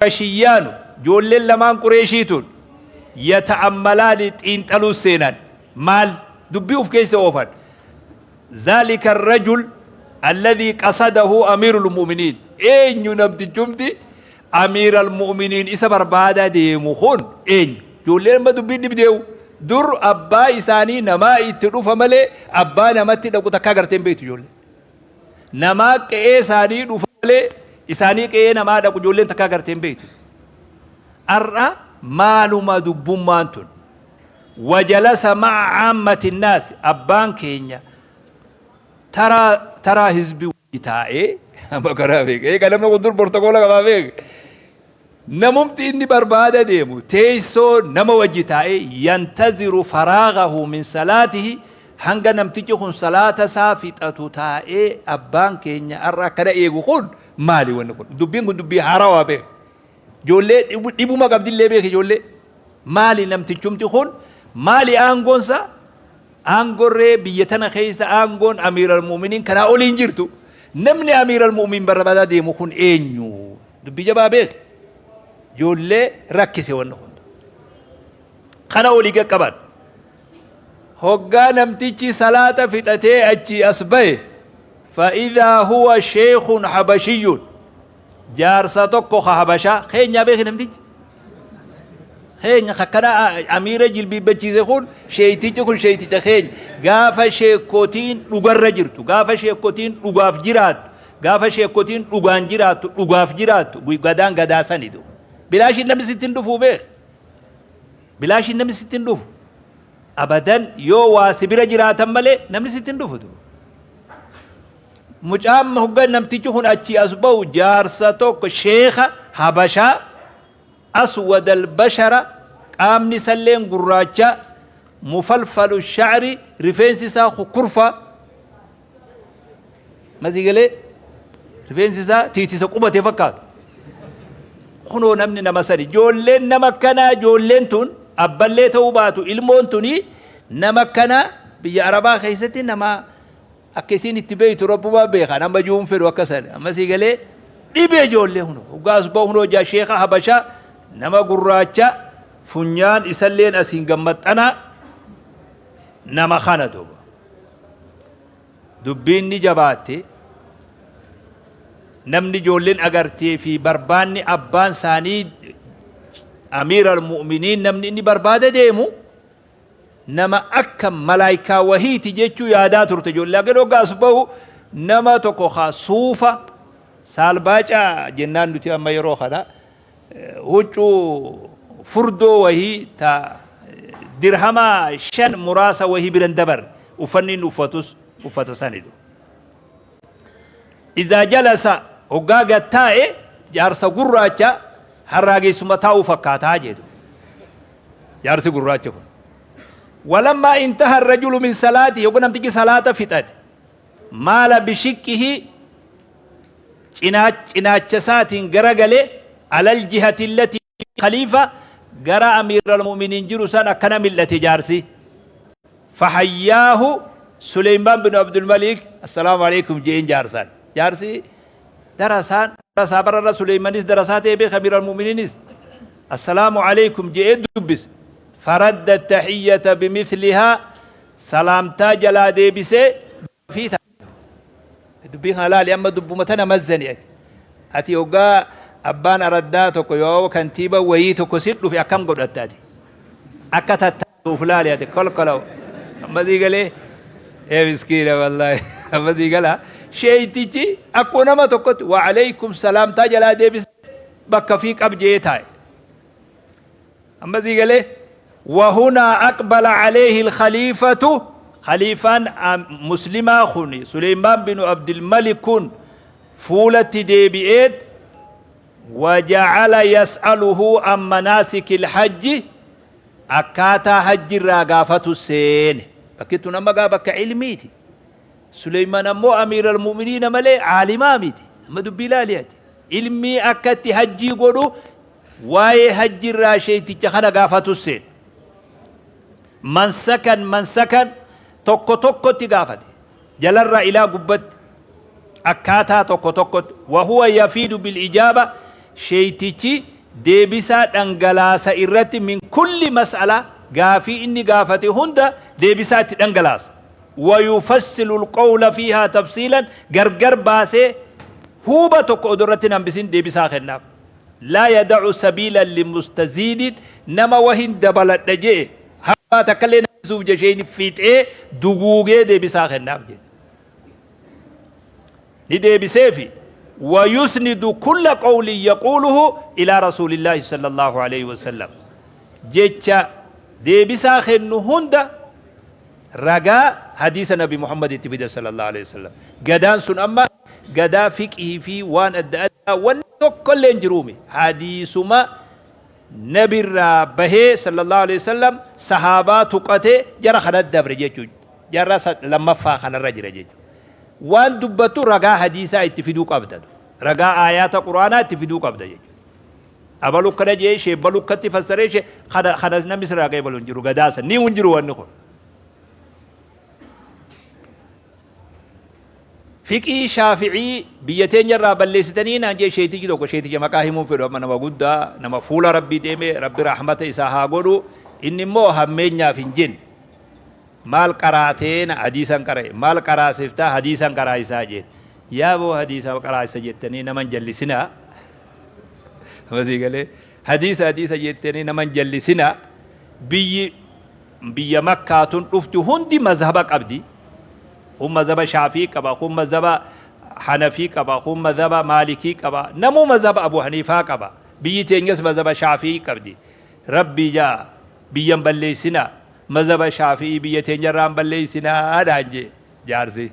Qurashiyyaanu, joolleen lamaan Qureeshii tun, yata'ammalaani, xiinxaluu seenan. Maal dubbii uf keessa oofan? Zaalika arrajul alladhii qasadahu amiirul mu'miniin, eenyu namtichumti amiiral mu'miniin isa barbaadaa deemu kun eenyu? Joolleen amma dubbiin dhibdeewu. Dur abbaa isaanii namaa itti dhufa malee abbaa namatti dhaqu takkaa gartee hin beektu ijoolleen. Namaa qe'ee isaanii dhufa malee isaanii qe'ee namaa dhaqu ijoolleen takkaa gartee hin beektu. Ar'a maaluma dubbummaan tun? Wajalasa ma'a caammati naasi, abbaan keenya taraa taraa hizbi wajji taa'ee amma karaa beeka. Eega namni kun dur bortokoola qabaa beeka. Namumti inni barbaada deemu teessoo nama wajji taa'ee, yantaziru faraagahu min salaatihi, hanga namtichi kun salaata isaa fixatu taa'ee abbaan keenya har'a akkana eegu kun maali wanni kun? Dubbiin kun dubbii haarawaa beeka. Ijoollee dhibuma qabdillee beeka ijoollee. Maali namtichumti kun, maali aangoonsa? Aangorree biyya tana keessa aangoon amiiral mu'miniin kanaa olii hin jirtu. Namni amiiral mu'min barbaadaa deemu kun eenyu? Dubbii jabaa beeki. Ijoollee rakkise wanni kun. Kana olii qaqqaban. Hoggaa namtichi salaata fixatee achii as bahe, fa'idaa huwa sheekun habashiyyuun, jaarsa tokko ka habashaa keenyaa beeki namtichi. Keenya kakkana amiira jilbiibbachiise kun, sheeytichi kun sheeyticha keenya. Gaafa sheekotiin dhugarra jirtu, gaafa sheekotiin dhugaaf jiraattu, gaafa sheekotiin dhugaan jiraattu, dhugaaf jiraattu, gadaan gadaa sanitu. Bilaashiin namni sitti hin dhufuu beek. Bilaashiin namni sitti hin dhufu. Abadan, yoo waa si bira jiraatan malee namni sitti hin dhufu. Mucaan hogga namtichi kun achii as bahu, jaarsa tokko, sheeka habashaa, aswadal bashara, qaamni isalleen gurraacha, mufalfalu sha'ri, rifeensi isaa kukurfa masii galee, rifeensi isaa tiitisa qubate fakkaatu. Kunoo namni nama sani. Ijoolleen nama akkanaa, ijoolleen tun abballee ta'uu baatu, ilmoon tuni nama akkanaa biyya arabaa keessatti nama akka isiin itti beeytu rabbumaa beekan amma juun fedhu akka sana. Amma sii galee dhibee ijoollee hunoo hoggaa as bahu, hunoo jaa sheeka habashaa nama gurraacha, funyaan isalleen asiin gammaxxanaa, nama kana duuba dubbiin ni jabaatte. Namni ijoolleen agartee fi barbaanni abbaan isaanii amiiral mu'miniin, namni inni barbaada deemu nama akka malaayikaa wahiiti jechuu yaadaa turte ijoollee. Laakiin hoggaa as bahu nama tokko haa suufa saalbaacaa jennaan nuti amma yeroo kana, huccuu furdoo wahii ta dirhama 5 muraasa wahii biran dabarre uffanni inni uffatus uffata sanitu. Izaa jalasa, hoggaa gad taa'e, jaarsa gurraacha harraageessuma taa'uu fakkaataa jedhu jaarsi gurraachi kun. Walammaa intaha arrajulu min salaati, yogga namtichi salaata fixate, maala bishiqqihi, cinaacha isaatiin garagale, alal jihati allati khaliifa, gara amiiral mu'miniin jiru san akkana mil'ate jaarsi. Fahayyaahu Suleymaan bin Abdulmalik, assalaamu alaikum jeen jaarsaan. Jaarsi darasaan darasaa bararra Suleymanis darasaa ta'e beeka, amiiral mu'miniinis assalaamu alaikum je'ee dubbise. Faradda tahiyyata bimithlihaa, salaamtaa jalaa deebisee fi dubbii kana laali. Amma dubbuma tana mazzani. Ati hoggaa abbaan araddaa tokko yoo kantiiba wayii tokko si dhufe akkam godhatta ati? Akka tattaa'uuf laali ati kolkolaw. Amma sii galee? Ee miskiina, wallaahi amma sii gala. Sheeytichi akkuma nama tokkotti wa alaykum salaamtaa jalaa deebisee bakka fi qabjee taa'e. Amma sii galee? وهنا أقبل عليه الخليفة، خليفان مسلما خني سليمان بن عبد الملك كن فولت ديبئت، وجعل يسأله عن مناسك الحج، akkaataa hajji irraa gaafatu seene. Bakki tun amma gaa bakka ilmiiti. Suleymaan ammoo amiiral mu'miniina malee caalimaa miti. Amma dubbii ilaali ati. Ilmii akkatti hajjii godhu, waa'ee hajji irraa sheeyticha kana gaafatu seene. Mansakan mansakan, tokko tokkotti gaafate, jalarraa ilaa gubbatti, akkaataa tokko tokkotti. Wahuwa yafiidu bil ijaaba. Sheeytichi deebisaa dhangalaasa irratti min kulli mas'ala gaafii inni gaafate hunda deebisaa itti dhangalaasa. Wayufassilu alqawla fiihaa tafsiilan gargar baasee huuba tokko odoo irratti hin hambisin deebisaa kennaaf. Laa yada'u sabiilan limustaziidin nama wahin dabaladha je'e hambaa takkallee hambisuuf je sheeyni fixee duguugee deebisaa kennaaf jedhe. Ni deebiseefi wayusnidu kulla qawlin yaquuluhu ilaa rasuulillaahi sallallahu aleyhi wasallam jecha deebisaa kennu hunda ragaa hadiisa nabi Muhammad itti fida sallallahu aleyhi wasallam. Gadaan sun amma gadaa fiqhii fi waan adda addaa wanni tokkollee hin jiruumi hadiisuma nabirraa bahee sallallahu aleyhi wasallam sahaabaa tuqatee jara kanatti dabre jechuu jarra lammaffaa kanarra jira jechuudha. Waan dubbattu ragaa hadiisaa itti fiduu qabda. Ragaa aayaata quraanaa itti fiduu qabda jechuudha. Abalu akkana jee ishee balu akkatti fassaree ishee kana kanas namni sirraa qeebalu hin jiru gadaasa ni hin jiru wanni kun. Fiqii shaafi'ii biyya teenya irraa balleessitanii naan jee sheetichi tokko sheeticha maqaa himuun fedhu amma nama guddaa nama fuula rabbii deeme rabbi rahmata isaa haa godhu inni immoo hammeenyaaf hin jenne. Maal qaraatee na hadiisan qara'e maal qaraasiftaa hadiisan qaraa'isaa jeen yaa boo hadiisa qaraa'isa jettanii nama hin jallisinaa masii galee hadiisa hadiisa jettanii nama hin jallisinaa biyyi biyya makkaatun dhufti hundi mazhaba qabdi kun mazhaba shaafii qaba kun mazhaba hanafii qaba kun mazhaba maalikii qaba namuu mazhaba abu haniifaa qaba biyyi teenyas mazhaba shaafii qabdi rabbii jaa biyyan balleessinaa mazhaba shaafi'ii biyya teenyarraa hin balleessinaa dhaan jee jaarsi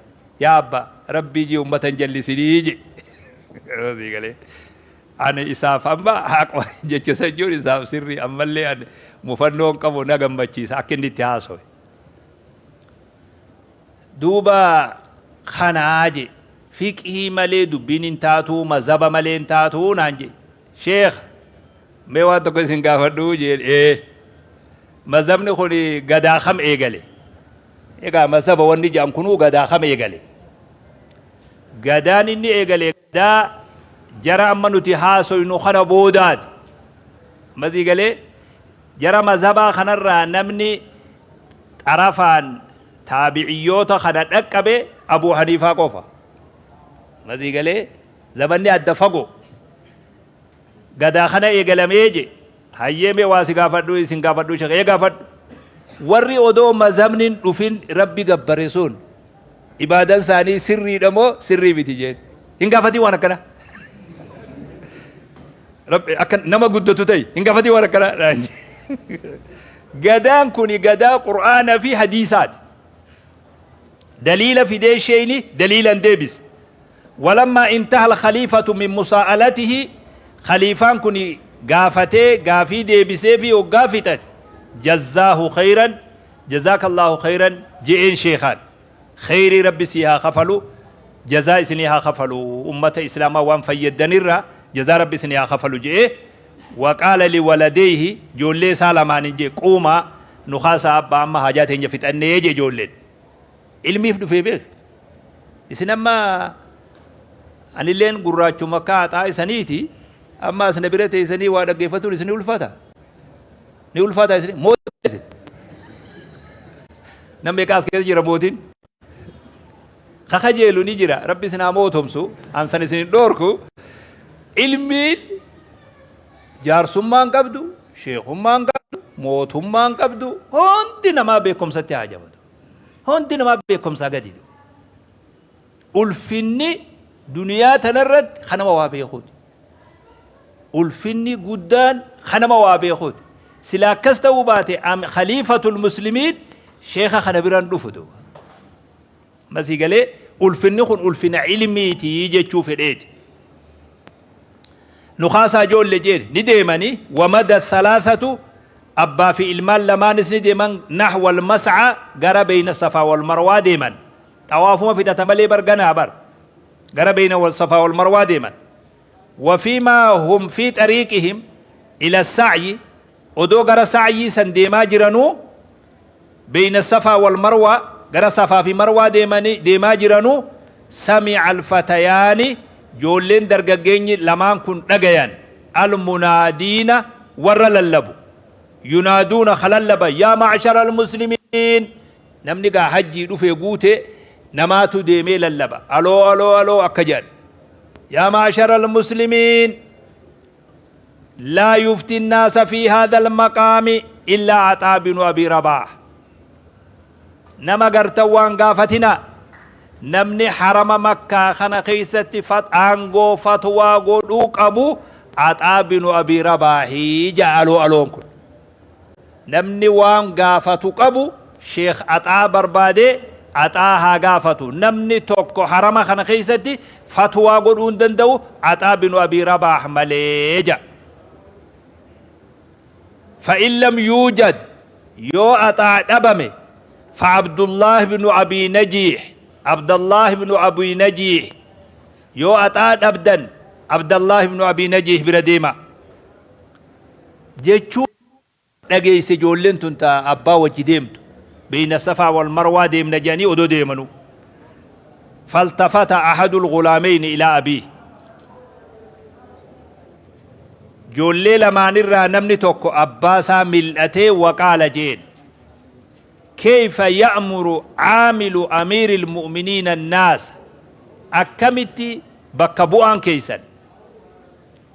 yaa abba rabbii jee ummata hin jallisinii jee sii galee ani isaaf amma haquma jecha san jiru isaaf sirrii ammallee ani mufannoo hin qabu na gammachiisa akka inni itti haasawe duuba kanaa jee fiqhii malee dubbiin hin taatuu mazhaba malee hin taatuu naan jee sheekh mee waan tokko isin gaafadhuu jeen ee Mazhabni kun gadaa kam eegale? Egaa mazhaba wanni jedhan kunuu gadaa kam eegale? Gadaan inni eegale gadaa jara amma nuti haasoynu kana boodaati. Ammasii galee jara mazhabaa kanarraa namni xarafaan taabiciyyoota kana dhaqqabe Abuu Haniifaa qofa. Ammasii galee zamanni adda fagoo. Gadaa kana eegalamee je hayyee mee waa si gaafadhuu isin gaafadhuu shekhe ee gaafadhu warri odoo mazhabni hin dhufin rabbi gabbare sun ibaadan isaanii sirriidha moo sirrii miti jeen hin gaafatiin waan akkana rabbi akka nama guddatu ta'i hin gaafatiin waan akkana naan jee. Gadaan kuni gadaa qur'aana fi hadiisaati daliila fidee sheeyni daliilan deebise Walammaa intahal khaliifatu min musaa'alatihi khaliifaan kuni gaafatee gaafii deebiseefii hoggaa fixate jazzaahu khayran jazaakallaahu khayran je'een sheekhaan khayrii rabbi sii haa kafalu jazaa isinii haa kafalu ummata islaamaa waan fayyaddanirraa jazaa rabbi isinii haa kafalu je'ee waqaala liwaladeyhi joollee isaa lamaanin je'e quumaa nu kaasaa abbaa amma haajaa teenya fixannee je'e joolleen Ilmiif dhufee beek. Isin amma anilleen gurraachuma akka haxaa isaniiti amma as na bira teessanii waa dhaggeeffatuun isin ulfaata. Ni ulfaata isin mootii isin. Namni meeqa as keessa jira mootiin? Ka kajeelu ni jira rabbi isin haa mootomsu an san isin hin dhoorku. Ilmiin jaarsummaan qabdu, sheekummaan qabdu, mootummaan qabdu hundi namaa beekumsatti haa jabatu. Hundi namaa beekumsaa gadi du'u. Ulfinni duniyaa tanarratti kan nama waa beekuuti. Ulfinni guddaan kan nama waa beekuuti. Sila akkas ta'uu baate khaliifatul muslimiin sheekha kana biraan dhufu duuba. Masii galee ulfinni kun ulfina ilmiiti jechuu fedheeti. Nu kaasaa ijoolle jeen ni deemani wamada thalathatu abbaa fi ilmaan lamaanis ni deeman nahwa almas'a gara beyna safaa wal marwaa deeman xawaafuma fixata malee bar ganaa bar gara beyna wal safaa wal marwaa deeman wa fiimaa hum fi xariiqihim ila sa'yi odoo gara sa'yii san deemaa jiranuu beyna safaa wal marwaa gara safaa fi marwaa deemanii deemaa jiranuu sami'a alfatayaani joolleen dargaggeenyi lamaan kun dhagayan Almunaadiina warra lallabu. Yunaaduuna ka lallaban yaa ma'shara almuslimiin namni gaa hajjii dhufee guute namaatu deemee lallaba aloo aloo aloo akka jedhan yaa ma'shara almuslimiin laa yufti nnaasa fi haadha almaqaami illaa Axaa binu Abii Rabaah nama gartan waan gaafatinaa namni harama Makkaa kana keessatti aangoo fatwaa godhuu qabu Axaa binu Abii Rabaahi ja'a aloo aloon kun. Namni waan gaafatu qabu Sheekh Axaa barbaadee Axaa haa gaafatu. Namni tokko harama kana keessatti fatwaa godhuu hin danda'u Axaa binu Abii Rabaah malee ja'a. Fa'in lam yuujad yoo Axaa dhabame fa'Abdullaah binu Abii Najiih Abdallaah ibnu Abii Najiih yoo Axaa dhabdan Abdallaah ibnu Abii Najiih bira deemaa jechuu dhageeyse ijoolleen tun ta abbaa wajji deemtu beeyna Safaa wal Marwaa deemna jedhanii odoo deemanuu faltafata ahadul ghulaameyni ilaa abiih Ijoollee lamaanirraa namni tokko abbaa isaa mil'atee waqaala je'een Keyfa ya'muru aamilu amiiril mu'miniina annaasa Akkamitti bakka bu'aan keessan,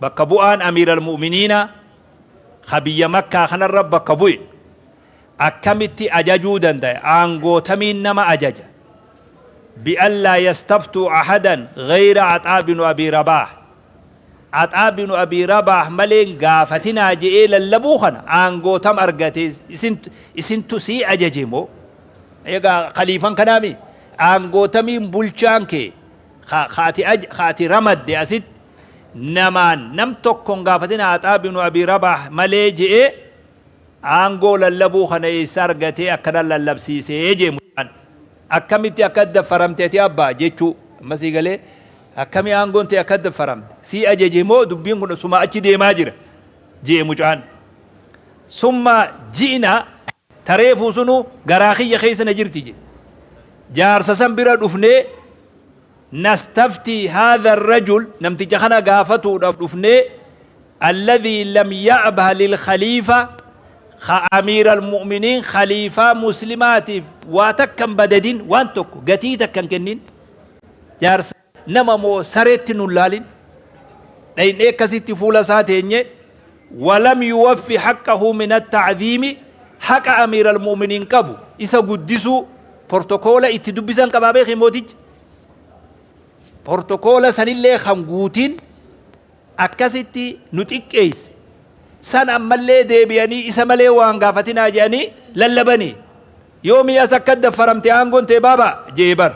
bakka bu'aan amiiral mu'miniinaa ka biyya Makkaa kanarra bakka bu'e akkamitti ajajuu dandaya, aangoo tamiin nama ajaja? Bi'allaa yastaftuu ahadan ghayra Axaa binu Abii Rabaah Axaa binu Abii Rabaah malee hin gaafatinaa je'ee lallabuu kana aangoo tam argate isintu sii ajaje moo? Egaa khaliifan kanaami aangoo tamiin bulchaan kee ka ati ka ati ramadde asitti namaan nam tokko hin gaafatinaa Axaa binu Abii Rabaah malee je'ee aangoo lallabuu kana eessa argatee akkana lallabsiisee jee mucaan. Akkamitti akkas daffaramte ati abbaa jechuu amma sii galee Akkami aangoon tee akkas daffaramte? Sii ajaje moo dubbiin kun sumaa achi deemaa jira? Je'e mucaan. Summa ji'na ta reefuu sunuu garaa kiyya keessa na jirti je'e. Jaarsa san bira dhufnee nastaftii haadha rajul namticha kana gaafatuudhaaf dhufnee alladhii lam ya'bah lil khaliifa ka amiiral mu'miniin khaliifaa muslimaatiif waa takka hin badadin waan tokko gatii takka hin kennin Jaarsa nama moo sareetti nun laalin. Dhaynee akkasitti fuula isaa teenye walam yuwaffi haqqahu min atta'dhiimi haqa amiiral mu'miniin qabu isa guddisuu portokoola itti dubbisan qabaa beeki mootichi. Portokoola sanillee kan guutin akkasitti nu xiqqeesse. San ammallee deebi'anii isa malee waan gaafatinaa jedhanii lallabanii. Yoomii as akka daffaramte aangoon tee baaba je'e bar.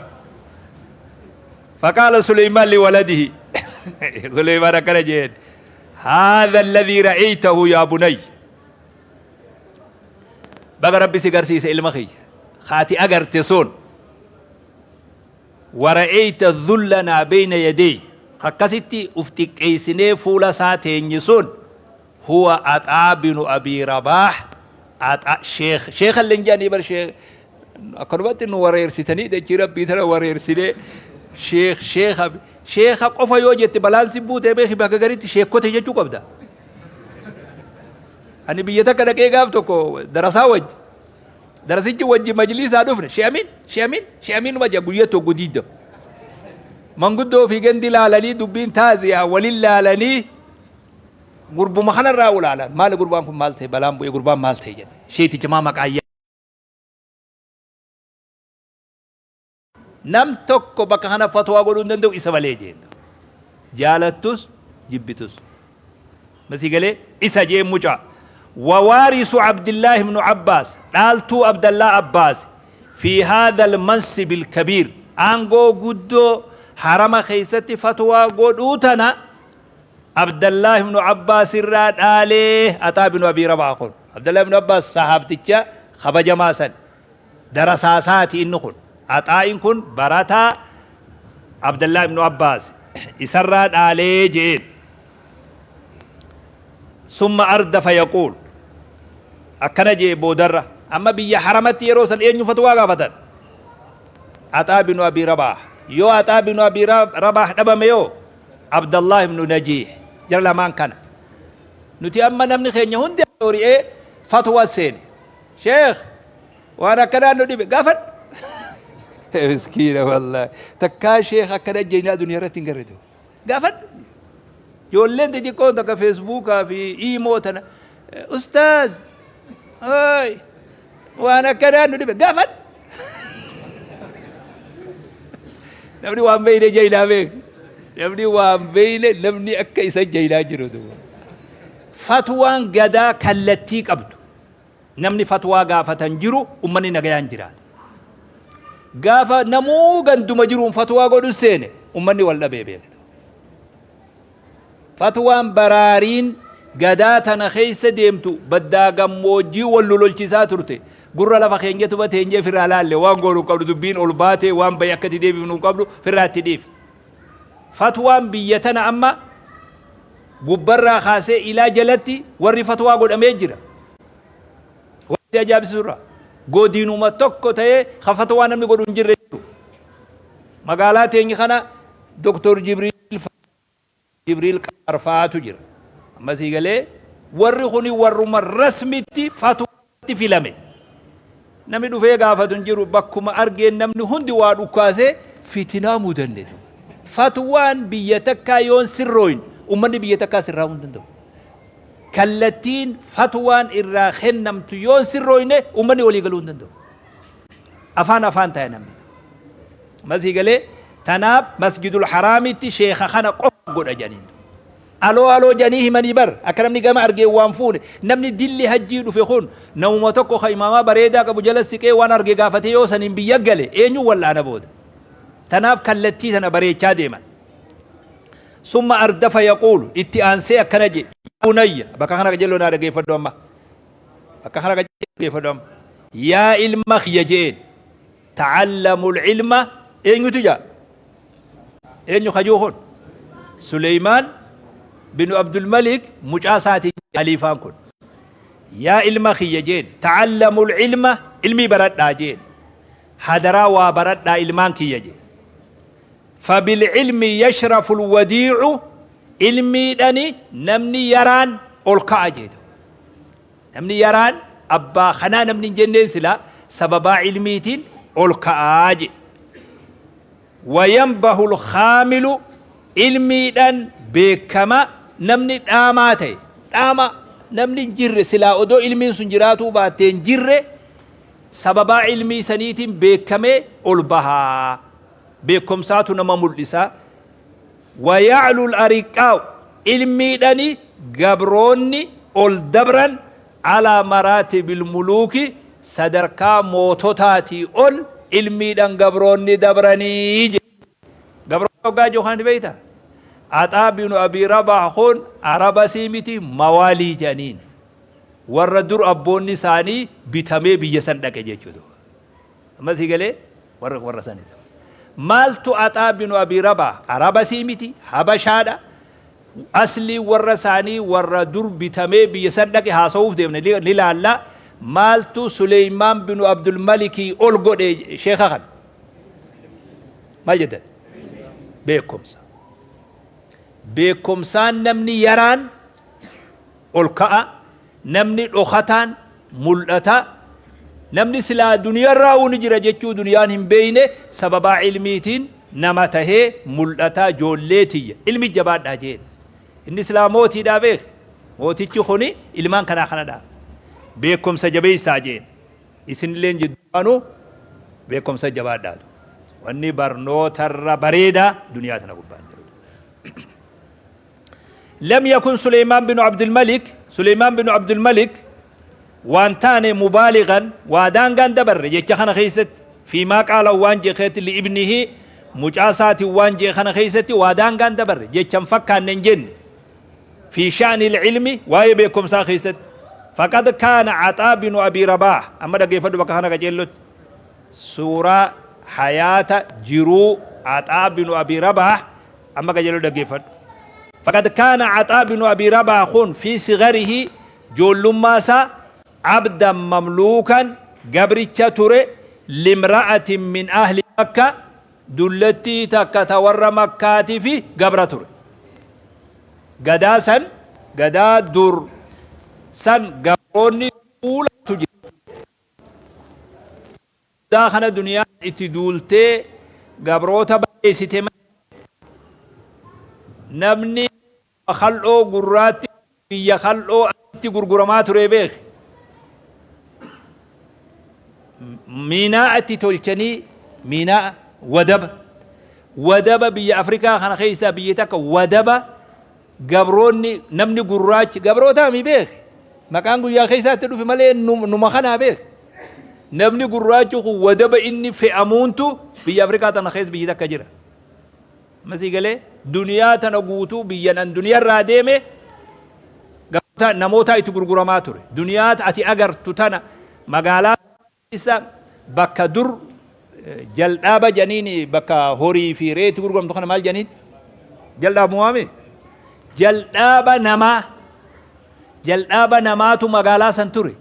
Faqaala Suleymaan liwaladihi. Suleymaan akkana je'een. Haadha alladhii ra'aytahu yaa bunayya. Baga Rabbi si garsiise ilma kiyya. Kaati agarte sun. Wara'ayta dhullanaa beyna yadayhi. Akkasitti uf xiqqeessinee fuula isaa teenye sun huwa Axaa binu Abii Rabaah Axaa sheekh sheekha illee hin jedhanii bar sheekh akkanumatti nu wareersitanii dachii rabbii tana wareersinee sheekh sheekha sheekha qofa yoo jette balaan si buutee beeki bakka garitti sheekkote jechuu qabda. Ani biyya takka dhaqee gaaf tokko darasaa wajji darasichi wajji majliisaa dhufne she'amin she'amin she'amin numa jedha guyyaa tokko diidda. Manguddoo fi gandi laalanii dubbiin taaziyaa walin laalanii Gurbuma kanarraa ulaalan maali gurbaan kun maal ta'e balaan bu'ee gurbaan maal ta'e jedhe sheeticha maa maqaa Nam tokko bakka kana fatwaa godhuu hin danda'u isa malee jeen. Jaalattus jibbitus. Masii galee isa jeen mucaa. Wawaarisu Abdillaahi ibnu Abbaas dhaaltuu Abdallaa Abbaas fi haadha al-mansib al-kabiir aangoo guddoo harama keessatti fatwaa godhuu tana Abdallaah ibnu Abbaas irraa dhaale Axaa binu Abii Rabaah kun. Abdallaah ibnu Abbaas sahaabticha kabajamaa san. Darasaa isaati inni kun. Axaa'in kun barataa Abdallaah ibnu Abbaas isarraa dhaalee je'een. Summa ardafa yaquul. Akkana je'e boodarra. Amma biyya haramatti yeroo san eenyu fatwaa gaafatan? Axaa binu Abii Rabaah. Yoo Axaa binu Abii Rabaah dhabame yoo? Abdallaah ibnu Najiih. Jara lamaan kana. Nuti amma namni keenya hundi hori'ee fatwa seene. Sheekh, waan akkanaa nu dhibe gaafadhu. Miskiina wallaahi. Takkaa sheekh akkana jeenyaa duniyaa irratti hin garre ta'u. Gaafadhu. Ijoolleen xixiqqoon takka Feesbuukaa fi iimoo tana, ustaaz ooy waan akkanaa nu dhibe gaafadhu. Namni waan beeyne jailaa beek. Namni waan beeyne namni akka isa jailaa jiru duuba. Fatwaan gadaa kallattii qabdu. Namni fatwaa gaafatan jiru ummanni nagayaan jiraata. Gaafa namuu ganduma jiruun fatwaa godhu seene, ummanni wal dhabee beektu. Fatwaan baraariin gadaa tana keessa deemtu baddaa gammoojjii wal lololchisaa turte. Gurra lafa keenyatuma teenyee firraa laalle, waan goonu hin qabnu, dubbiin ol baatee waan bahe akka itti deebifnu hin qabnu, firraa itti dhiifne. Fatwaan biyya tana amma gubbarraa kaasee ilaa jalatti warri fatwaa godhamee jira. Wanti si ajaa'ibsiisu irraa godinuma tokko ta'ee ka fatwaa namni godhu hin jirre jiru. Magaalaa teenya kana Dr. Jibriil Qarfaatu jira. Amma sii galee, warri kuni warruma rasmitti fatwaatti filame. Namni dhufee gaafatu hin jiru, bakkuma argeen namni hundi waa dhukkaasee fitinaa mudanne. Fatwaan biyya takkaa yoon sirrooyne, ummanni biyya takkaa sirraa'uu hin danda'u. Kallattiin fatwaan irraa kennamtu yoon sirrooyne, ummanni walii galuu hin danda'u. Afaan afaan ta'e namni. Masii galee, tanaaf Masjidul Haraamitti sheekha kana qofa godha jedhaniin. Aloo aloo jedhanii himanii bar akka namni gama argeen waan fuune, namni dilli hajjii dhufe kun namuma tokko ka imaamaa bareedaa qabu jala siqee waan arge gaafatee yoo saniin biyya gale, eenyuun wal'aana booda? Tanaaf kallattii tana bareechaa deeman. Summa ardafa yaquulu, itti aansee akkana jedhe: yaa bunayya, bakka kana qajeelloo naa dhageeffadhu amma. Bakka kana qajeelloo dhageeffadhu amma. Yaa ilma kiyya je'een. Ta'allamul ilma, eenyutu jaa? Eenyu kajuu kun? Suleymaan binu Abdulmalik mucaa isaatiin khaliifaan kun. Yaa ilma kiyya jeen, ta'allamul ilma, ilmii baradhaa jeen. Hadaraa waa baradhaa ilmaan kiyya jeen. Fabil ilmi yashraful wadii'u, ilmiidhani namni yaraan ol ka'a jeetu. Namni yaraan abbaa kanaa namni hin jenneen silaa sababaa ilmiitiin ol ka'aa jedhe. Wayanbahul khaamilu, ilmiidhaan beekama namni dhaamaa ta'e. Dhaamaa namni hin jirre silaa odoo ilmiin sun jiraatuu baattee hin jirre, sababaa ilmii saniitiin beekamee ol bahaa. Beekomsaatu nama mul'isa. Waya'lul ariqqaa'u, ilmiidhani gabroonni ol dabran, alaa maraatibil muluuki, sadarkaa moototaatii ol ilmiidhan gabroonni dabranii jedhe. Gabroonni hoggaa jiru kana ni beektaa? Axaa binu Abii Rabaah kun Araba sii miti, mawaalii jedhaniin. Warra dur abboonni isaanii bitamee biyya san dhaqe jechuudha. Amma sii galee, warra sanidha. Maaltu Axaa binu Abii Rabaah Araba sii miti, Habashaadha. Aslii warra isaanii warra dur bitamee biyya san dhaqe haasa'uuf deemne ni laalla. Maaltu Suleymaan binu Abdulmalikii ol godhe sheeka kana? Maal jettan? Beekumsa. Beekumsaan namni yaraan ol ka'a, namni dhokataan mul'ata, namni silaa duniyarraa ni jira jechuu duniyaan hin beeyne sababaa ilmiitiin nama tahee mul'ata. Ijoollee tiyya, ilmi jabaadhaa jeen. Inni silaa mootiidhaa beek. Mootichi kuni ilmaan kanaa kana dhaaba. Beekumsa jabeessaa jeen. Isinilleen jidduudhaanuu beekumsa jabaadhaatu. Wanni barnootarra bareedaa duniyaa tana gubbaan jiru. Lam yakun Suleymaan binu Abdulmalik, Suleymaan binu Abdulmalik waan taane, mubaaligan, waa daangaan dabarre jecha kana keessatti, fiimaa qaala, waan jee keessatti, li'ibnihi, mucaa isaatiin waan jee kana keessatti waa daangaan dabarre, jecha hin fakkaanne hin jenne, fi sha'ni ilmi, waa'ee beekumsaa keessatti. Faqad kaana Axaa binu Abii Rabaah, amma dhaggeeffadhu bakka kana qaceellotti, suuraa hayaata jiruu Axaa binu Abii Rabaah amma qajeeloo dhaggeeffadhu. Faqad kaana Axaa binu Abii Rabaah kun fi sigarihi, joollummaa isaa, abdan mamluukan, gabricha ture, limra'atin min ahli Makka, dullattii takka ta warra Makkaatiif gabra ture. Gadaa san Gadaa dur san gabroonni duulatu jira. Gadaa kana duniyaa itti duultee gabroota balleessite malee namni kal'oo gurraatti biyya kal'oo itti gurguramaa ture beek. Miinaa itti tolchanii, miinaa wadaba, wadaba biyya Afrikaa kana keessaa biyyi takka wadaba gabroonni, namni gurraachi gabrootaa mi beek, maqaan guyyaa keessaatti dhufe malee numa kanaa beek. Namni gurraachi kun wadaba inni fe'amuuntu biyya Afrikaa tana keessa biyyi takka jira. Masii galee duniyaa tana guutuu biyyan an duniyaa irraa deeme namoota itti gurguramaa ture. Duniyaa ati agartu tana magaalaa keessa bakka dur jal'aaba janiin, bakka horii fi reetti gurguramtu kana maal janiin, jal'aabu waame, jal'aaba namaa, jal'aaba namaatu magaalaa san ture.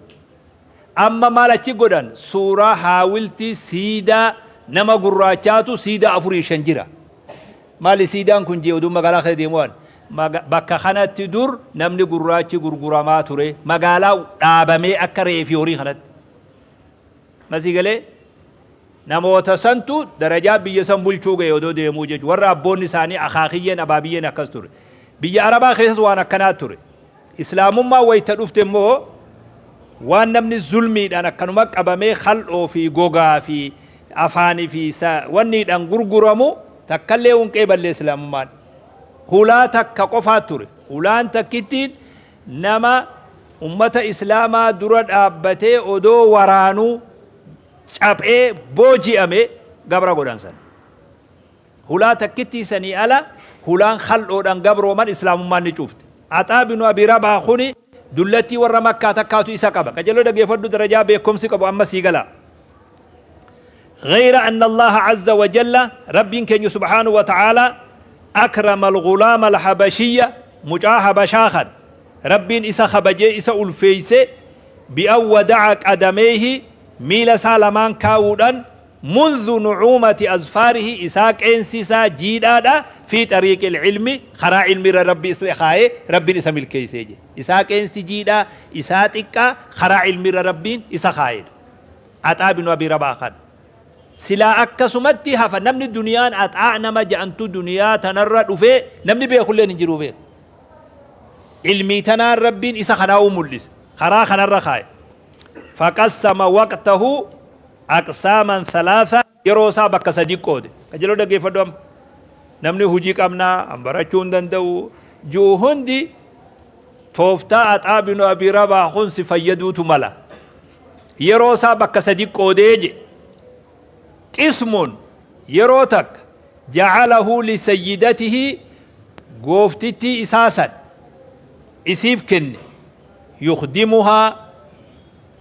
Amma maal achi godhan? Suuraa haawiltii siidaa nama gurraachaatu siidaa afurii shan jira. Maali siidaan kun jee oduu magaalaa keessa deemu waan bakka kanatti dur namni gurraachi gurguramaa ture, magaalaa dhaabamee akka re'ee fi horii kanatti. Masii galee namoota santu darajaa biyya san bulchuu ga'e odoo deemuu jechuudha. Warra abboonni isaanii akaakiyyeen abaabiyyeen akkas ture. Biyya Arabaa keessas waan akkanaa ture. Islaamummaa wayita dhufte immoo waan namni zulmiidhaan akkanuma qabamee kal'oo fi gogaa fi afaanii fi wanniidhaan gurguramu takkallee hunqee ballee islaamummaan. Hulaa takka qofaa ture. Hulaan takkittiin nama ummata islaamaa dura dhaabbatee odoo waraanuu caphee booji'ame gabra godhan san. Hulaa takkittii sanii ala hulaan kal'oodhaan gabrooman islaamummaan ni cufte. Axaa binu Abi Rabaa kuni dullattii warra Makkaa takkaatu isa qaba. Qajeeloo dhageeffadhu, darajaa beekumsi qabu amma sii gala. غير أن الله عز وجل، رب كن سبحانه وتعالى، أكرم الغلام الحبشية، mucaa habashaa kana Rabbiin isa kabajee isa ulfeeyse، بأن وضع قدميه، miila isaa lamaan kaa'uudhaan، منذ نعومة أظفاره، isaa qeensi isaa jiidhaadha، في طريق العلم، karaa ilmi irra Rabbi isa kaa'ee Rabbiin isa milkeessee je. Isaa qeensi jiidhaa isaa xiqqaa karaa ilmi irra Rabbiin isa kaa'edha. Axaa binu Abii Rabaa kana silaa akkasumatti hafa. Namni duniyaan axaa nama ja'antu duniyaa tanarra dhufee namni beekulleen hin jiru beeku. Ilmii tanaan Rabbiin isa kanaa'uu mul'ise, karaa kanarra kaa'e. فقسم وقته أقساما ثلاثة، yeroo isaa bakka sadi qoode. Qajeeloo dhaggeeffadhu. Amma namni hujii qabnaa an barachuu hin danda'u ji'u hundi tooftaa Axaa binu Abii Rabaa kun si fayyaduutu mala. Yeroo isaa bakka sadi qoodee je. قسم، yeroo takka، جعله لسيدته، gooftittii isaa san isiif kenne، يخدمها،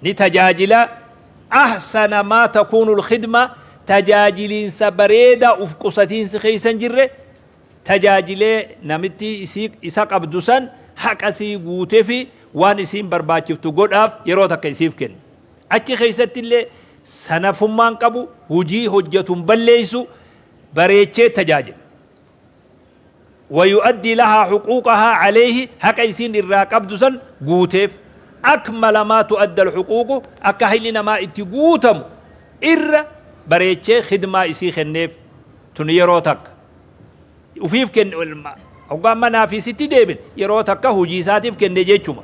ni tajaajila، أحسن ما تكون الخدمة، tajaajiliinsa bareedaa uf qusatiinsi keeysan jirre tajaajilee namitti isa qabdu san haqa sii guutee fi waan isiin barbaachiftu godhaaf yeroo takka isiif kenne. Achi keeysatti illee sanafummaan qabu, hujii hojjetuun balleeysu, bareechee tajaajila. ويؤدي لها حقوقها عليه، haqa isiin irraa qabdu san guuteef، أكمل ما تؤدى الحقوق، akka hayli namaa itti guutamu irra bareechee khidmaa isii kenneef. Tun yeroo takka ufiif kenne. Hoggaan manaa fi sitti deebin yeroo takka hujii isaatiif kenne jechuma.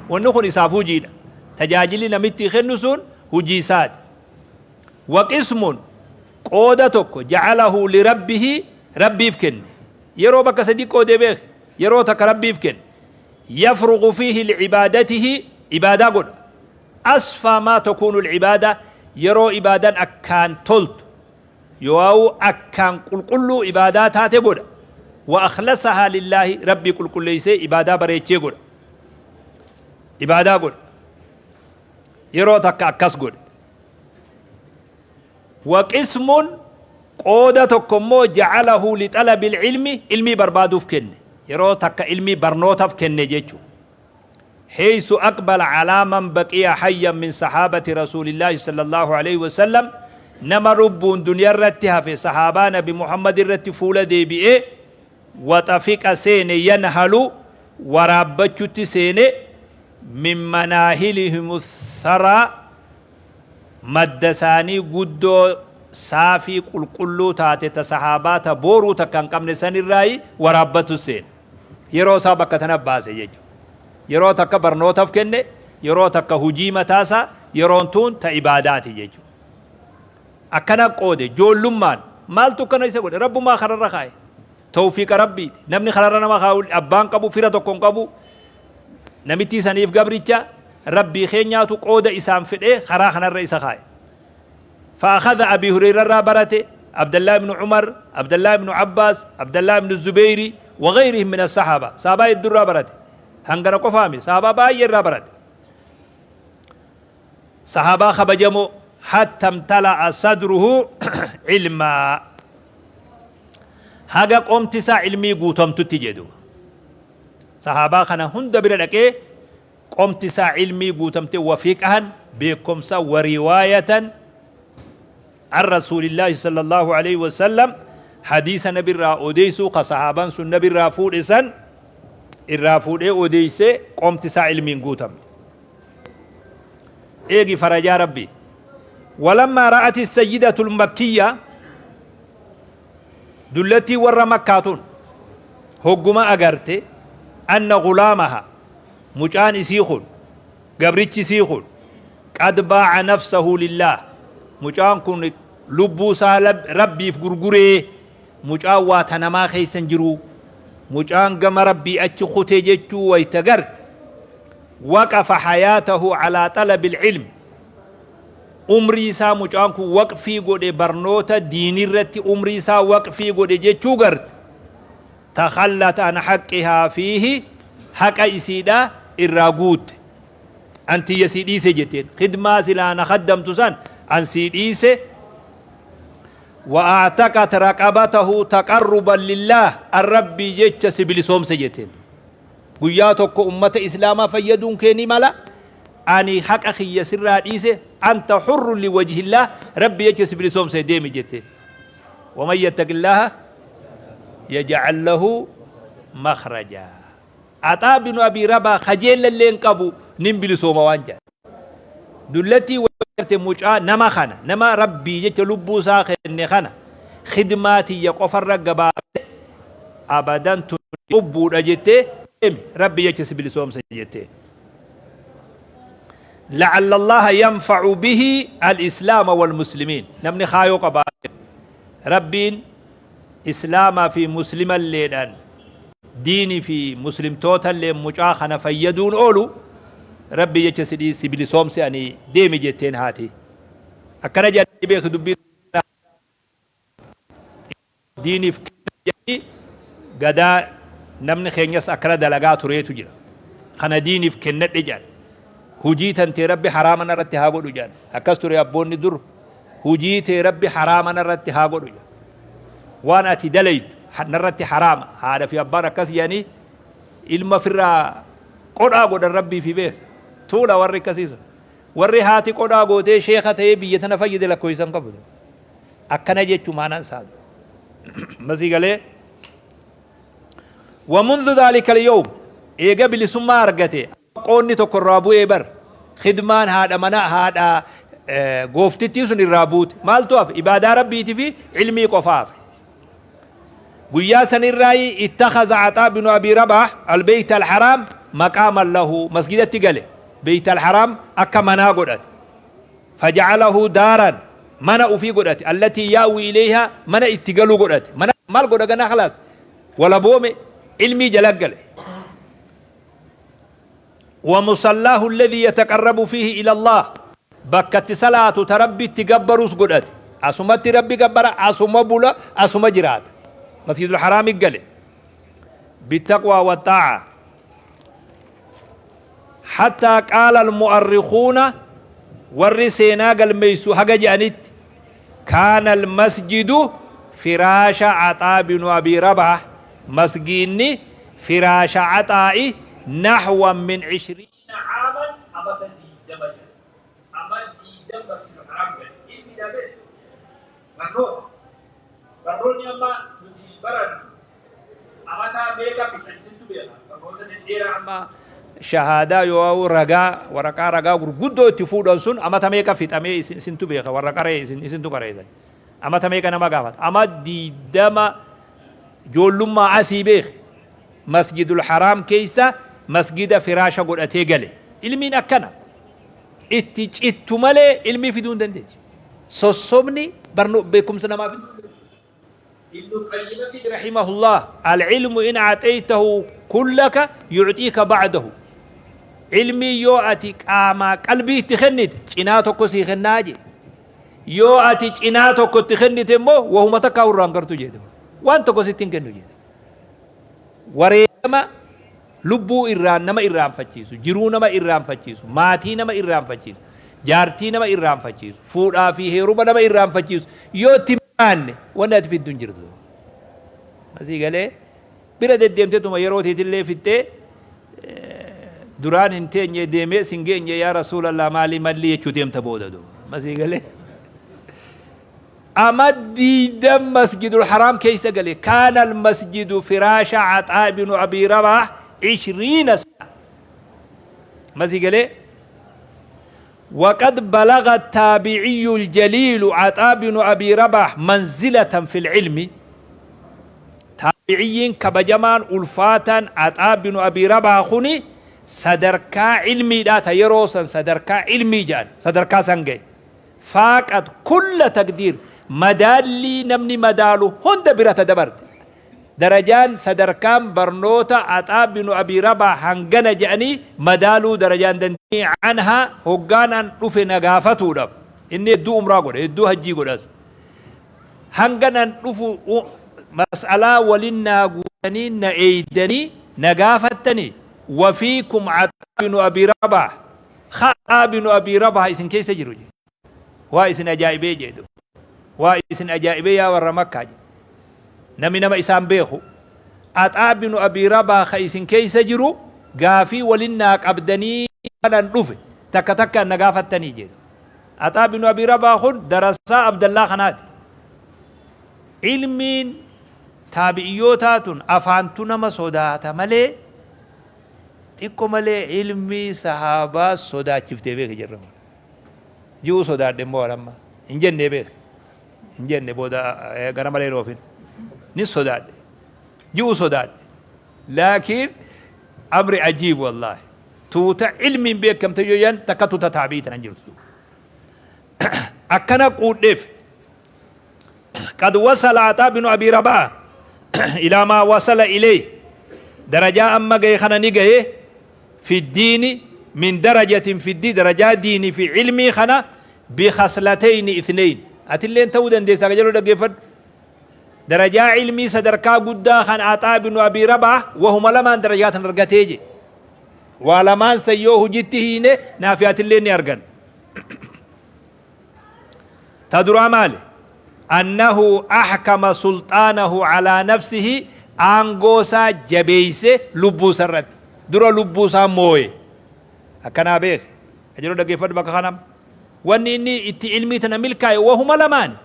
Wanni kun isaaf hujiidha, tajaajilli namitti kennu sun hujii isaati. وقسم، qooda tokko، جعله لربه، Rabbiif kenne. Yeroo bakka sadi qoodee beek. Yeroo takka Rabbiif kenne، يفرغ فيه لعبادته، ibaadaa godha، أصفى ما تكون العبادة، yeroo ibaadaan akkaan toltu yoo akkaan qulqulluu ibaadaa taate godha، وأخلصها لله، Rabbii qulqulleeysee ibaadaa bareechee godha, ibaadaa godha. Yeroo takka akkas godhe. وقسم، qooda tokko immoo، جعله لطلب العلم، ilmii barbaaduuf kenne. Yeroo takka ilmii barnootaaf kenne jechuudha. حيث أقبل على من بقي حيا من صحابة رسول الله صلى الله عليه وسلم، nama lubbuun duniyaa irratti hafe sahaabaa Nabi Muhammad irratti fuula deebi'ee، وطفق، seene، ينهل Waraabbachutti seene. Min manaahilihim tharaa, madda isaanii guddoo saafii qulqulluu taate, ta sahaabaa, ta booruu takka hin qabne sanirraayi waraabbatu seene. Yeroo isaa bakka tana baase jechuudha. Yeroo takka barnootaf kenne, yeroo takka hujii mataasaa, yeroon tuun ta ibaadaati jechuudha. Akkana qoode joollummaan. Maaltu akkana isa godhe? Rabbumaa kararra kaa'e. Tawfiiqa Rabbiiti. Namni kararra nama kaa'u abbaan qabu, fira tokko hin qabu. Namittii saniif gabricha Rabbii keenyaatu qooda isaan fedhee karaa kanarra isa kaa'e. فأخذ أبي هريرة irraa barate, عبد الله بن عمر، عبد الله بن عباس، عبد الله بن الزبير وغيرهم من الصحابة. Sahaabaa hedduu irraa barate. Hangana qofaami, sahaabaa baay'ee irraa barate. Sahaabaa kabajamoo. حتى امتلأ صدره علما, haga qomti isaa ilmii guutamtutti jedhu. Sahaabaa kana hunda bira dhaqee qomti isaa ilmii guutamte, وفقها beekumsa, ورواية عن رسول الله صلى الله عليه وسلم, حديث نبي irraa odeysuu ka sahaabaan sun nabi irraa fuudhe san irraa fuudhee odeysee qomti isaa ilmiin guutamte. Eegi farajaa Rabbi. ولما رأت السيدة المكية, dullattii warra Makkaatun hogguma agarte, أن غلامها, mucaan isii kun, gabrichi isii kun, قد باع نفسه لله, mucaan kun lubbuu isaa Rabbiif gurguree, mucaan waa tanamaa keeysan jiru, mucaan gama Rabbii achi kutee jechuu wayta garte, وقف حياته على طلب العلم, umrii isaa mucaan kun waqfii godhe, barnoota diinirratti umrii isaa waqfii godhe jechuu garte, تخلت عن حقها فيه, haqa isiidha irraa guutte. Antiyya sii dhiise jetteen. Khidmaa silaa na khaddamtu san an sii dhiise. وأعتقت رقبته تقربا لله, الربي jecha si bilisoomse jetteen. Guyyaa tokko ummata Islaamaa fayyaduun kee ni mala. Ani haqa kiyya sirraa dhiise. أنت حر لوجه الله, Rabbi jecha si bilisoomse, deemi jetteen. ومن يتق الله يجعل له مخرجا. Axaa binu Abii Rabaa kajeellallee hin qabu, nin bilisooma waan jedhan. Dullattii warte mucaa nama kana, nama Rabbii jecha lubbuu isaa kenne kana, khidmaa tiyya qofarra gabaabse, abadan tun lubbuudha jettee, deemi, Rabbi jecha si bilisoomsa jettee. لعل الله ينفع به الإسلام والمسلمين. Namni kaayoo qabaa Rabbiin Islaamaa fi Muslima illeedhaan, diinii fi Muslimtoota illee mucaa kana fayyaduun oolu, Rabbi jecha si bilisoomse ani, deemi jetteen haati. Akkana jedhanii beeku dubbii diiniif jedhanii. Gadaa namni keenyas akkana dalagaa tureetu jira. Kana diiniif kennadhe jedhan, hujii tantee Rabbi haraama narratti haa godhu jedhan. Akkas ture abboonni dur. Hujii tee Rabbi haraama narratti haa godhu jedhan, waan ati dalaytu narratti haraama. Haadha fi abbaan akkas jedhanii ilma firraa qodhaa godhan. Rabbii fi beek tuula warri akkasii sun. Warri haati qodhaa gootee sheeka ta'ee biyya tana fayyade lakkoofsan qabu. Akkana jechuu maanaan isaatu masii galee. ومنذ ذلك اليوم, eega bilisummaa argate, qoonni tokko irraa bu'ee bar. Khidmaan haadha mana haadha gooftittii sun irraa buute. Maaltu hafe? Ibaadaa Rabbiitii fi ilmii qofa hafe. Guyyaa sanirraayi اتخذ عطاء بن أبي رباح البيت الحرام مقاما له. Masgidatti gale, بيت الحرام akka manaa godhate. فجعله دارا, mana ufii godhate, التي يأوي إليها, mana itti galuu godhate. Mana maal godha ganaa? خلاص, walaboome, ilmii jala gale. ومصلاه الذي يتقرب فيه إلى الله, bakkatti salaatu ta Rabbi itti gabbarus godhate. Asumatti Rabbi gabbara, asuma bula, asuma jiraata. مسجد الحرام gale بالتقوى والطاعة, حتى قال المؤرخون, warri seenaa galmeeysu haga je'anitti, كان المسجد فراش عطاء بن أبي رباح, masgiinni firaasha Caxaa'i, نحو من 20 عاما, amata 20 jedha. Ama 20 مسجد الحرام gale. Ilmi dhabe, barnoota, barnoonni amma nuti barannu Amataa meeqa fixan isintu beeka. Barnoota dhedheeraa amma shahaadaa yoo ragaa waraqaa ragaa gurguddoo itti fuudhan sun amata meeqa fixamee isintu beeka, warra qaree isintu qareessan. Amata meeqa nama gaafata? Ama 20 ijoollummaa asii beeke. Masjidul Haraam keessa masgida firaasha godhatee gale. Ilmiin akkana. Itti cittu malee ilmii fiduu hin dandeessu. Sossobni barnoo beekumsa namaa fiduu hin dandeessu. Ibnu Qayyimati rahimahullah, al-ilmu in a'xaytahu kullaka yu'xiika ba'dahu. Ilmii yoo ati qaamaa qalbii itti kennite cinaa tokko sii kennaa jee. Yoo ati cinaa tokko itti kennite immoo wahuma takkaa irraa hin gartu jedhe. Waan tokko sitti hin kennu jedhe. Wareegama lubbuu irraan nama irraanfachiisu, jiruu nama irraanfachiisu, maatii nama irraanfachiisu, jaartii nama irraanfachiisu, fuudhaa fi heeruma nama irraanfachiisu yoo itti baanne wanni ati fiddu hin jirtu. Asii galee bira deddeemtetuma yeroo teetillee fixxee duraan hin teenye deemee sin geenye yaa Rasuulallah maalii malli jechuu deemta booda duuba. Masii galee. Ama 20 Masjidul Haraam keessa gale. Kaana al-masjidu firaasha Axaa ibnu Abii Rabaah 20 sana. Masii galee. وقد بلغ التابعي الجليل عطاء بن أبي رباح منزلة في العلم. تابعيين كبجمان ألفاتا عطاء بن أبي رباح خني sadarkaa ilmiidhaa ta yeroo san sadarkaa ilmii jedhan sadarkaa san gahe. Faaqat kulla taqdiir, madaallii namni madaalu hunda bira ta dabarte. Darajaan sadarkaan barnoota Axaa binu Abii Rabaah hangana jedhanii madaaluu darajaan dandeenye. Anhaa hoggaan an dhufe na gaafatuudhaaf, inni hedduu umraa godha, hedduu hajjii godhas. Hangan an dhufu mas'alaa walin naa guutanii na eeydanii na gaafattanii, wa fiikum Axaa binu Abii Rabaah, kha Axaa binu Abii Rabaah isin keessa jiru jedhe. Waa isin ajaa'ibee jedhe duuba. Waa isin ajaa'ibee yaa warra Makkaa jedhe. Namni nama isaan beeku Axaa binu Abii Rabaah kha isin keessa jiru gaafii walin naa qabdanii waan an dhufe takka takkaan na gaafattanii jedhe. Axaa binu Abii Rabaah kun darasaa Abdallaa kanaati. Ilmiin taabi'iyyootaa tun afaantu nama sodaata malee xiqqo malee ilmii sahaabaa sodaachiftee beeki jirra kun. Ji'uu sodaadhe immoo waan amma hin jennee beeki. Hin jenne booda gara malee hin oofin. Ni sodaadhe. Ji'uu sodaadhe. Laakiin amri ajiib wallaahi. Tuuta ilmiin beekamte yoo jedhan takka tuuta taabi'ii tanan jirtu. Akkana quudheef. Qad wasala Axaa binu Abii Rabaa ilaa maa wasala ilayh, darajaa amma gahe kana ni gahe, fi diini min darajatin fi diin, darajaa diinii fi ilmii kana, bi khaslatayni ithnayn. Atilleen ta'uu dandeessa ka jedhu dhaggeeffadhu. Darajaa ilmii sadarkaa guddaa kan Axaa binu Abii Rabaa wahuma lamaan darajaa tan argatee je. Waa lamaan san yoo hujitti hiine naafi atilleen ni argan. Ta duraa maali? Annahu ahkama sulxaanahu alaa nafsihi, aangoo isaa jabeeyse lubbuu isa irratti. Dura lubbuu isaa mooye. Akkanaa beeki. Ka jedhu dhaggeeffadhu bakka kana. Wanni inni itti ilmii tana milkaaye wahuma lamaani.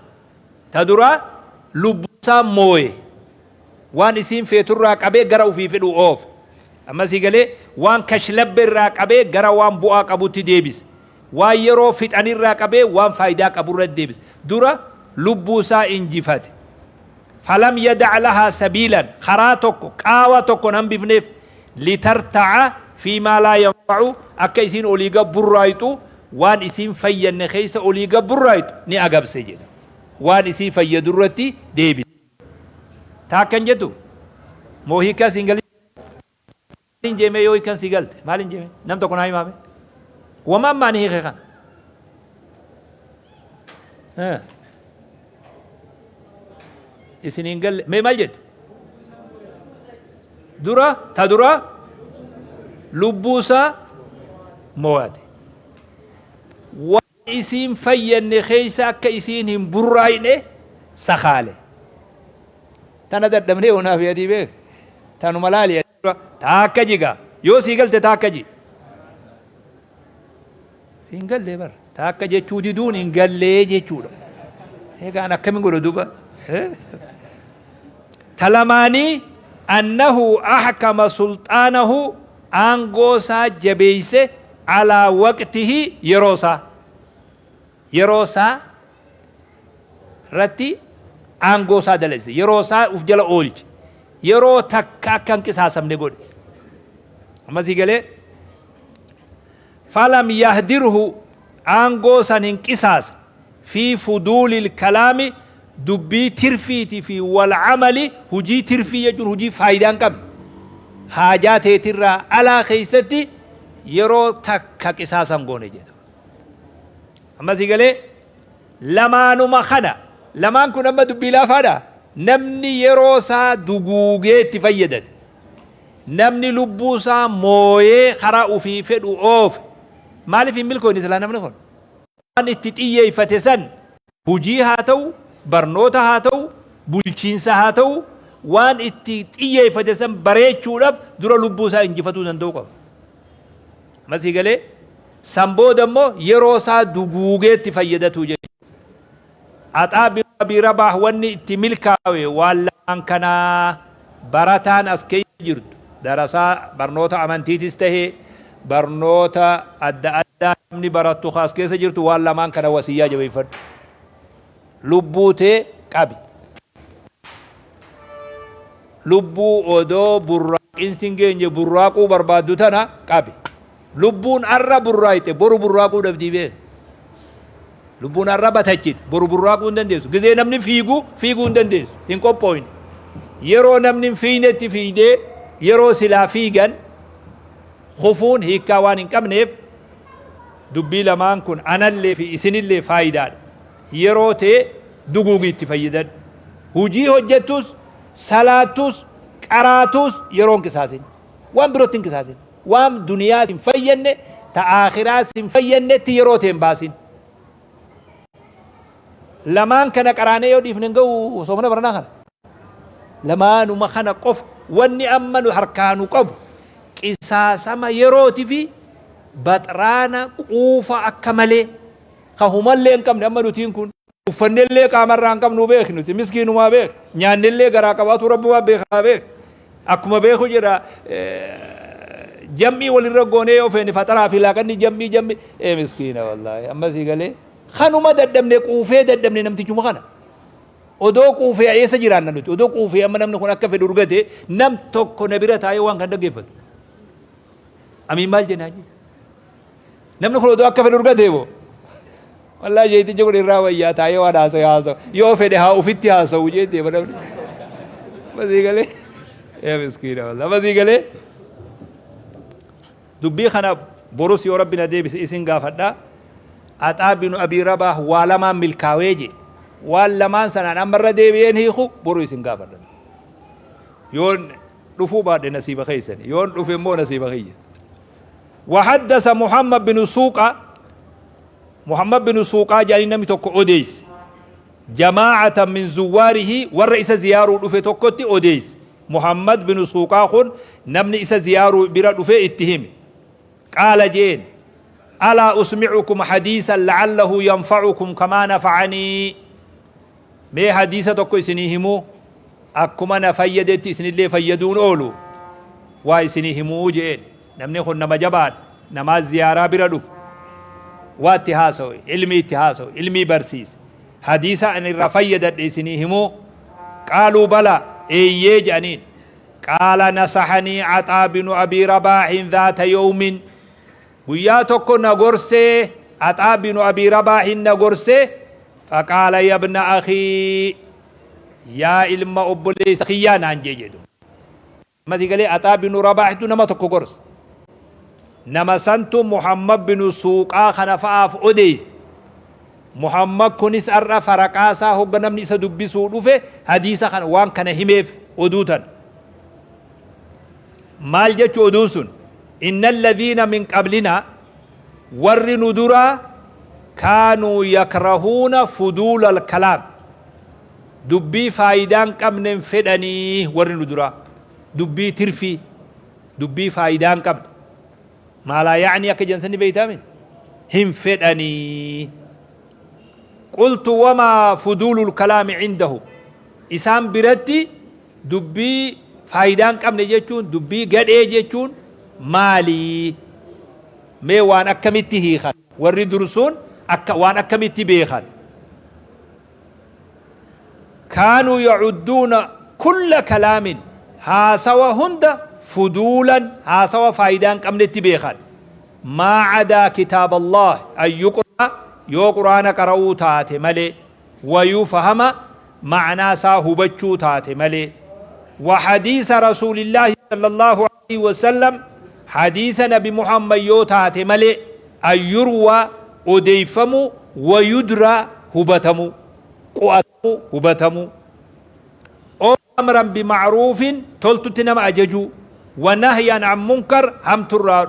Ta duraa lubbuu isaa mooye. Waan isiin feeturraa qabee gara ufii fedhu oofe. Amma sii galee? Waan kashlabbe irraa qabee gara waan bu'aa qabutti deebise. Waan yeroo fixanirraa qabee waan faaydaa qaburratti deebise. Dura lubbuu isaa injifate. Falam yadac lahaa sabiilan, karaa tokko, qaawa tokko hin hambifneef, litartaca fiimaa laa yanfacu, akka isiin olii gad burraayxu, waan isiin fayyanne keessa olii gad burraayxu ni agabse jedha. Waan isii fayyadurratti deebise. Taa akkan jettu moo hiikkaa siin galin jeemee yoo hiikkan sii galte maal hin jeemee nam tokko naa himaame wama amma ani hiike kana. Isin hin galle mee maal jette? Dura ta dura lubbuusaa moo'ate. Waan isiin fayyanne keessa akka isiin hin burraayne sakaale. Tana dadhabnee honaaf yaadii beek. Tanuma laali dura taakka jiga yoo sii galte taakka ji. Siin gallee bar taakka jechuu diduun hin gallee jechuudha. Egaa an akkamin godha duuba? Ta lamaanii Annahu ahkama sulxaanahu, aangoo isaa jabeeyse, alaa waqtihi, yeroo isaa, yeroo isaa irratti aangoo isaa dalase, yeroo isaa uf jala oolche, yeroo takka akka hin qisaasamne godhe. Ammasii galee, falam yahdirhu, aangoo san hin qisaasne, fi fuduulil kalaami, dubbii tirfiiti, fi wal camali, hujii tirfii jechuun hujii faayidaa hin qabne, haajaa teetirraa alaa keeysatti yeroo takka qisaasan goone jedhu. Ammasii galee, lamaanuma kana, lamaan kun amma dubbii laafaadha. Namni yeroo isaa duguugee itti fayyadate, namni lubbuu isaa mooyee karaa ufii fedhu oofe, maaliif hin milkoofne silaa namni kun? Waan itti xiyyeeffate san, hujii haa ta'u, barnoota haa ta'u, bulchiinsa haa ta'u, waan itti xiyyeeffate san bareechuudhaaf dura lubbuu isaa injifatuu danda'uu qaba. Ammasii galee, san booda immoo yeroo isaa duguugee itti fayyadatu jechuudha. Axaa bin Abii Rabaah wanni itti milkaawe waan lamaan kanaa. Barataan as keessa jirtu, darasaa barnoota amantiitis tahe barnoota adda addaa namni barattu ka as keessa jirtu, waan lamaan kana wasiyyaa jabeeffadhu. Lubbuu tee qabi. Lubbuu odoo burraaqinsi hin geenye burraaquu barbaaddu tana qabi. Lubbuun arra burraayxe boru burraaquu dhabdii beek. Lubbuun arra batachite boru burraaquu hin dandeessu. Gizee namni fiigu fiiguu hin dandeessu. Hin qophooyne. Yeroo namni hin fiignetti fiigdee yeroo silaa fiigan kufuun hiikkaa waan hin qabneef, dubbii lamaan kun anallee fi isinillee faayidaadha. Yeroo tee duguugii itti fayyadadhu. Hujii hojjettus, salaattus, qaraatus yeroo hin qisaasin. Waan birootti hin qisaasin. Waan duniyaa sin fayyanne, ta aakhiraa sin fayyannetti yeroo tee hin baasin. Lamaan kana qaraanee yoo dhiifne hin ga'u soomana baranaa kana. Lamaanuma kana qofa wanni amma nu harkaa nu qabu, qisaasama yerooti fi baxraana quufa akka malee ka humallee hin qabne. Amma nutiin kun uffannellee qaamarraa hin qabnu beek, nuti miskiinumaa beek, nyaannellee garaa qabaatu rabbumaa beekaa beek. Akkuma beeku jedha, jam'ii walirra goonee yoo feene faxaraa fi laaqanni jam'ii jam'ii ee miskiina wallaahi. Amma sii galee, kanuma dadhabne, quufee dadhabne. Namtichuma kana odoo quufee eessa jiraanna nuti? Odoo quufee amma namni kun akka fedhu urgate, nam tokko na bira taa'ee waan kan dhaggeeffatu amiin maal jennaa? Namni kun odoo akka fedhu urgatee moo, wallaahi jeetichi kun irraa wayyaa, taa'ee waan haasa'e haasa'u, yoo fedhe haa ufitti haasa'u jee deema namni. Masii galee, yaa miskiina wallaahi. Masii galee, dubbii kana borus yoo rabbi na deebise isin gaafadha. Axaa binu Abii Rabaah waa lamaan milkaawee je. Waan lamaan sanaan ammarra deebi'een hiiku, boru isin gaafadha. Yoon dhufuu baadhe nasiiba keessani, yoon dhufe immoo nasiiba kiyya. وحدث محمد بن سوقة، محمد بن سوقة جاني نمي tokko odeeyse، جماعة من زواره، warra isa ziyaaruu dhufe tokkotti odeeyse. Muhammad bin Suuqaa kun namni isa ziyaaruu bira dhufe itti hime. قال jeen: ألا أسمعكم حديثا لعله ينفعكم كما نفعني؟ Mee hadiisa tokko isinii himuu, akkuma na fayyadetti isinillee fayyaduun oolu waa isinii himuu jeen. Namni kun nama jabaadha. Namaa ziyaaraa bira dhufu waa itti haasawe, ilmii itti haasawe, ilmii barsiise. Hadiisa ani irraa fayyadadhe isinii himuu? قالوا بلى, eeyyee jedhaniin. قال: نصحني عطاء بن أبي رباح ذات يوم, guyyaa tokko na gorsee, Axaa binu Abii Rabaahin na gorsee. فقال: يا ابن أخي, yaa ilma obboleessa kiyyaa naan jee jedhu. Masii galee, Axaa binu Rabaahitu nama tokko gorse. Nama santu Muhammad binu Suuqaa kana fa'aaf odeeyse. Muhammad kunis har'a faraqaasaa hogga namni isa dubbisuu dhufe hadiisa kana, waan kana himeef. Oduu tana maal jechu oduun sun? إن الذين من قبلنا, warri nu duraa, كانوا يكرهون فضول الكلام, dubbii faayidaan qabnen fedhanii. Warri nu duraa dubbii tirfii, dubbii faayidaan qabne, ما لا يعني akka jansanni beeytaamin hin fedhanii. قلت: وما فضول الكلام عنده؟ Isaan biratti dubbii Faayidaa hin qabne jechuun, dubbii gadhee jechuun maali? Mee waan akkamitti hiikan? Warri dursuun akka waan akkamitti beekan? Kaanuu ya'udduuna kulla kalaamin, haasawa hunda, fuduulan, haasawa faayidaa hin qabnetti beekan. Maa cadaa kitaaba Allaah an yuqra'a, yoo Qur'aana qara'uu taate malee, wa yufhama, ma'naa isaa hubachuu taate malee, wa hadiisa Rasuulillaahi sallallaahu aleyhi wa sallam, hadiisa nabi Muhammad yoo taate malee, an yurwaa, odeeyfamuu, wa yudraa, hubatamuu, qu'atamuu, hubatamuu, ow amran bima'ruufin, toltutti nama ajajuu, wa nahyan an munkar, hamturraa.